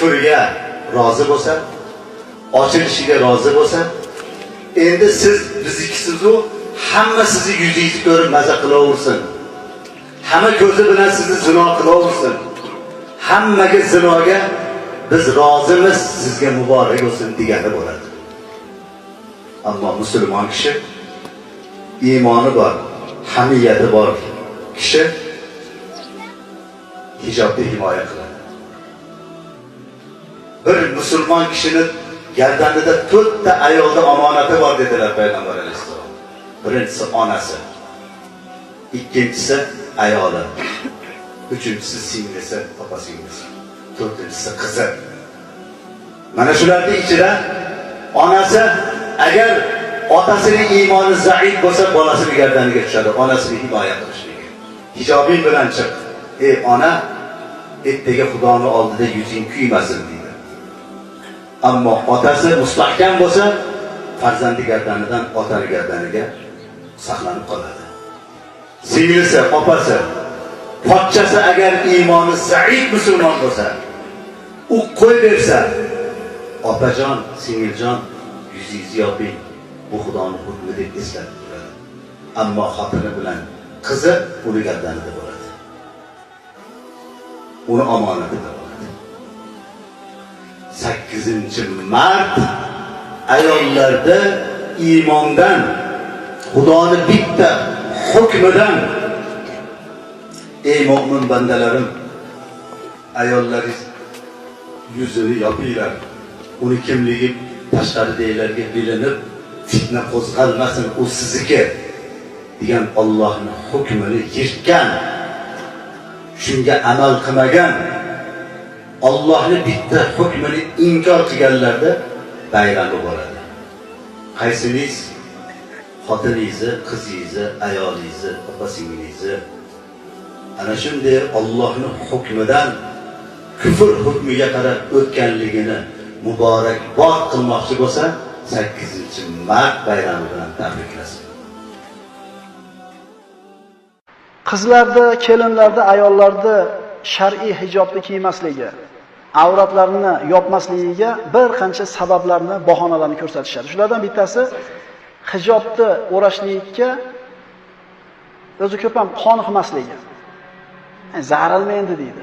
Kufrga rozi bo'lsa, ochilishiga rozi bo'lsa, endi siz biznikisiz-u, hamma sizni yuzingizni ko'rib maza qilaversin. Hamma ko'zi bilan sizni zino qilaversin. Hammaga zinoga biz rozimiz, sizga muborak bo'lsin degani bo'ladi. Ammo musulmon kishi iymoni bor, hamiyati bor kishi hijobni himoya qiladi. Bir musulmon kishini gardanida 4 ta ayolda omonati bor dedilar Payg'ambar alayhissalom. Birinchisi onasi, ikkinchisi ayoli, uchinchisi singlisi, opa singlisi, to'rtinchisi qizi. Mana shularning ichida onasi agar otasining iymoni zaif bo'lsa, bolasini gardaniga tushadi, onasini himoya qilishligi. Hijobing bilan chiq. Ey ona, ertaga Xudoni oldida yuzing kuymasin deydi. Ammo otasi mustahkam bo'lsa, farzandi gardanidan otani gardaniga saqlanib qoladi. Singlisi, opasi, pochchasi agar iymoni zaif musulmon bo'lsa, u qo'y bersa, opajon, singiljon, yuzingizni yoping, bu Xudoning hukmi deb eslatib turadi. Ammo xotini bilan qizi uni gardanida bo'ladi. Uni omonatida bo'ladi. 8 mart ayollarda iymondan, Xudoni bitta hukmidan, ey mo'min bandalarim, ayollaringiz yuzini yopinglar. Uni kimligi tashqaridagilarga bilinib, fitna qo'zg'almasin, u sizniki degan Allohning hukmini yirtgan, shunga amal qilmagan, Allohni bitta hukmini inkor qilganlarda bayrami bo'ladi. Qaysingiz xotiningizni, qizingizni, ayolingizni, opa singlingizni ana shunday Allohning hukmidan kufr hukmiga qarab o'tganligini muborakbod qilmoqchi bo'lsa, 8 mart bayrami bilan tabriklasin. Qizlarda, kelinlarda, ayollarda shar'iy hijobni kiymasligi, avratlarini yopmasligiga bir qancha sabablarni, bahonalarni ko'rsatishadi. Shulardan bittasi hijobni o'rashlikka o'zi ko'p ham qoniqmasligi. Zarilmaydi deydi.